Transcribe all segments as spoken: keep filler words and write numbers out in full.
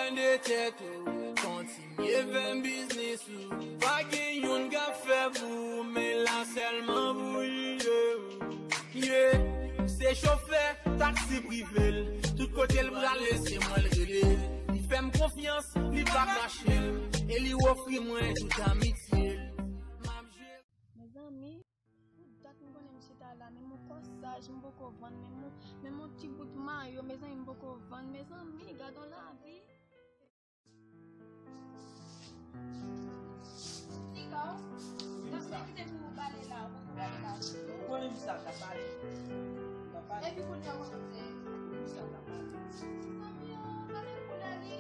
De tèt ou, kontinye fè biznis ou. Pa gen youn k ap fè pou ou, men la sèlman pou ou ye. Yeah. Se chofè taksi prive l. Tout kote l prale, se mwen l rele. Li fè m konfyans, li pa kache l. E li ofri mwen tout amitye l. M ap jere. Mezanmi, pou dat m konnen misye ta la, menm yon kòsaj m poko vann, menm yon, menm yon ti bout mayo, mezanmi, m poko vann, mezanmi, gadon lavi. Tika, w ap kite pou w pale la, pou w pale la. Ou konnen misye ap pale. L ap pale. Epi kounye a w ap pale. Misye ap pale. Mezanmi, o, gade koulè li.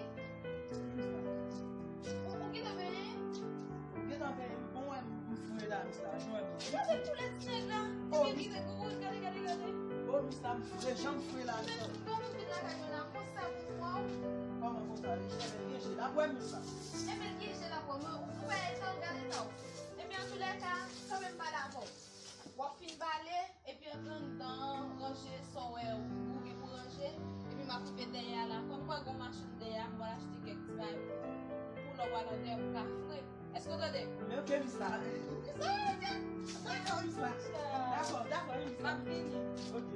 Ou, ou gentan benyen? Gentan benyen, bon, wè, m fre la, misye la, jwenn. Gade koulè ti nèg la. Oh, misye. Gade, gade, gade, gade. Oh, misye la, m fre, jan m fre la, misye. Bon, nou vin lakay mwen la, konsa pou mwen. Kòman konsa? Misye, l gen je, l ap wè, misye la. Enben, l gen je, l ap wè, mwen, ou, ou wè, etan, gade tan. Enben, antoulèka, kanmenm m pale avè w. W ap fin bale, epi antre anndan an, ranje sa w wè ou gen pou ranje, epi m ap rive dèyè a la. Kòm m wè gon machin dèyè a, m pral achte kèk ti bagay pou, pou lè w al andèyè pou ka fre. Èske w tande? Men ok, Miss la. Miss la, ok. Dakò, dakò, Miss la. M ap vini. Ok.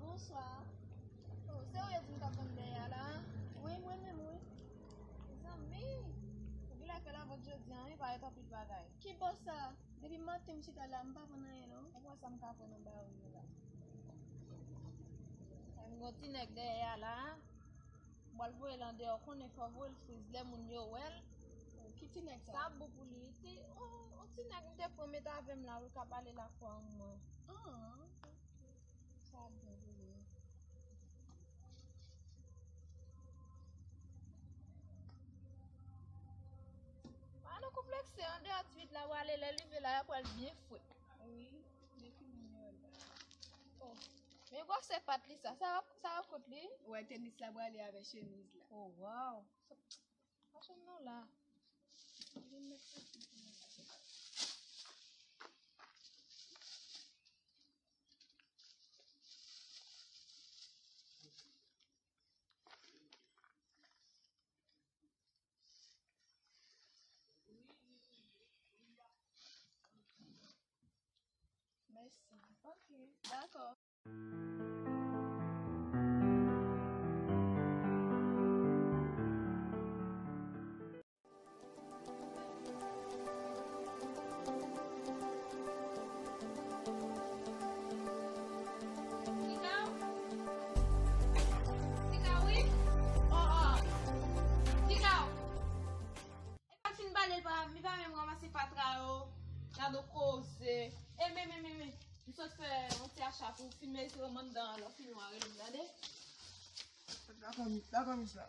Bonswa. Oh, se ou yo di m t ap vann dèyè a la? Wi, mwen menm, wi. Mezanmi, ou genlè fè lavant jodi a, wi, parèt anpil bagay. Ki bò sa? Depi maten m chita la, m pa vann anyen non. Ou wè sa m ka vann anba ou yo la. M gon ti nèg dèyè a la. M pral voye l andeyò, konnen fò voye l friz lè moun yo wè l. Oh, ki ti nèg sa? Sa bon pou li. Ti, on, on ti nèg m te pran mete avè m la, wi, k ap ale lakwa mwen. Ah, ok. Sa bon pou li. Pa nan konplekse, andeyò ti vit la, w ale lè l rive la, y ap wè l byen fre. Wi, depi moun yo la. Oh. Men gwosè pat li sa, sa, sa kot li? Wè, tenis la prale avè chemiz la. Oh, wow. Machann nou la. Vin met sa. Mèsi. Ok, dakò. Tika? Tika, wi? Oh, oh. Tika! E pa fin bale, li pa, li pa menm ranmase fatra yo. Gade koze. E men, men, men, men. M sot fè yon ti acha pou w fin mezire m anndan an, lè w fin mare l, tande? Dakò, mi-, dakò, Miss la.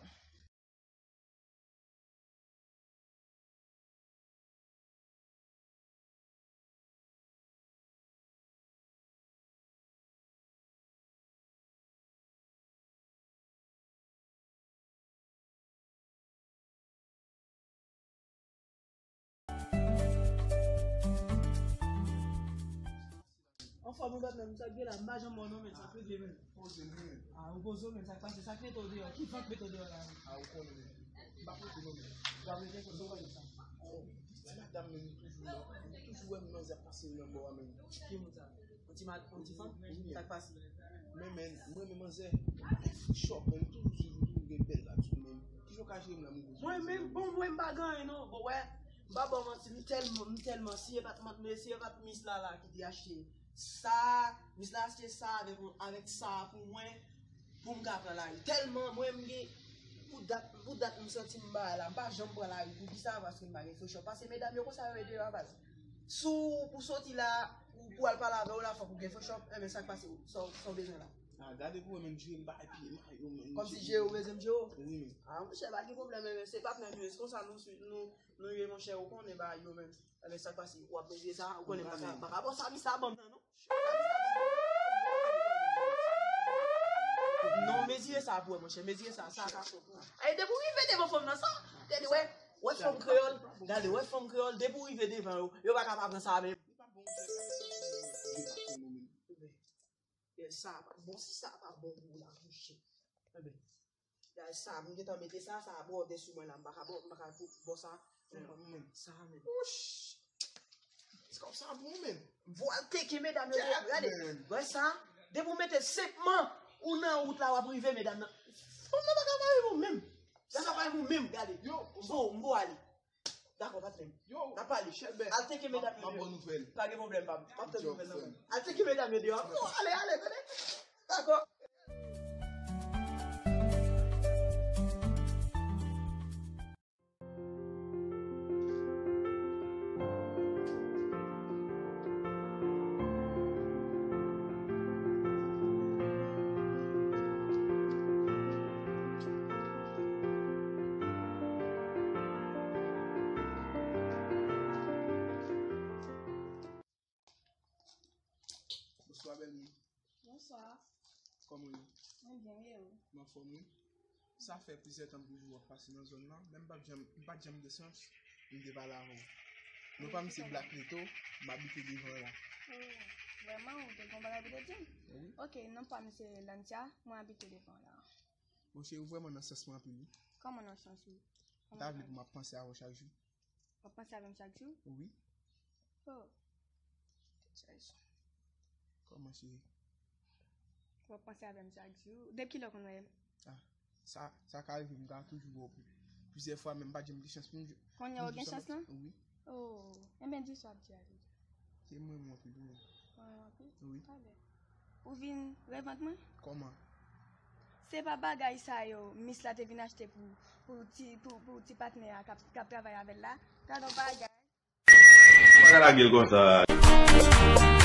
Anfòm ou bat menm, sa k gen la, m pa janm wè w non, men sa k rete menm. Poze m, men. Ah, ou poze w menm, sa k pase, sa k mete w deyò, ki van k mete w deyò la menm? Ah, ou konnen menm. M pa poze non, men. W ap rete kote w konnen sa. Oh, ti madanm menm, li toujou la, li toujou wè m manzè ap pase nan bò a menm. Ki moun sa? Yon ti mal, yon ti fanm? Wi, men. Sa k pase? Men, men, mwen, men manzè, chòk, men, toujou sou jou, toujou gen bèl la, tou, men. Kijan w ka jere m la, m gwo. Mwen menm, bon, mwen, m pa gen anyen, non. Bon, wè, m pa ba w manti, m tèlman, m tèlman, si e pa t mant, men si e pa t Miss la, la, ki te achte sa, Miss la achte sa avèk, avèk sa pou mwen, pou m ka pran lari. Tèlman, mwen, m gen, pou dat, pou dat, m santi m bagay la, m pa janm pran lari. Poukisa? Paske m pa gen frechè. Paske medam yo konsa yo ye deyò a baz. Si w pou soti la, ou pou al pale avè w la, fòk ou gen frechè, enben sa k pase, sa w, sa w bezwen la. Ah, gade pou wè menm jere m pa epi mayo menm. Kòmsi jere ou bezwen m jere w? Wi, men. Ah, monchè, pa gen pwoblèm, men se pa t menm jere, se konsa nou, nou, nou ye, monchè, ou konnen bagay yo menm. Enben sa k pase, w ap mezire sa, ou konnen m pa ka, m pa ka ba w sa, Miss la ban m nan, non. Non, mezire sa pou wè, monchè. Mezire sa, sa ka sot tou. Ay, depi w rive devan fanm nan, sa, gade, wè, wè fanm kreyòl, gade, wè fanm kreyòl, depi w rive devan yo, yo pa ka pa pran sa menm. Sa pa bon, si sa pa bon pou w la, monchè. Gade sa, m gentan mete sa, sa bòde sou mwen la, m pa ka bò, m pa ka bò sa. Sa menm. Wouch! Sa bon menm. Vwal teke medam yo deyò, gade. Wè sa, depi w mete senpman, ou nan wout la, w ap rive medam nan. Fanm nan pa ka mare pou menm. Sa pa mare pou menm, gade. Yo, m bo, m bo ale. Dakò, patnè m. Yo, n ap pale. Chèlbè, al teke medam yo deyò. M ap ban nouvèl. Pa gen pwoblèm, pa, m ap tann nouvèl nan. Al teke medam yo deyò. Bon, ale, ale, tande. Dakò. Bonswa, bèl moun. Bonswa. Kòman w ye? Mwen byen, e ou? M anfòm, wi. Sa fè plizyè tan m toujou ap pase nan zòn nan, men m pa t janm, m pa t janm gen chans pou m te pale avè w. Non pa m se Black Leto, m abite devan la. Oh, vrèman, ou te gon bagay pou te di m? Wi. Ok, non pa m se Lancia, mwen abite devan la. Bon, cheri, ou vrèman nan sans mwen anpil, wi. Kòman nan sans ou? M ta vle pou m ap panse avè w chak jou. W ap panse avè m chak jou? Wi. Oh. Tèt chaje. Kòman, cheri? W ap panse avè m chak jou. Depi kilè w konn wè m? Ah, sa, sa ka rive, m ka toujou wè w. Plizyè fwa, men m pa t janm gen chans pou m jwenn. Kounye a w gen chans lan? Wi. Oh, enben, di sa w ap di a deja. Se mwen, mwen anpil, wi. Mwen anpil? Wi. Talè. Ou vin revant mwen? Kòman? Se pa bagay sa yo, mis la te vin achte pou, pou ti, pou, pou ti patnè a k ap, k ap travay avè l la? Gad on bagay. Ou pa ka lage l konsa.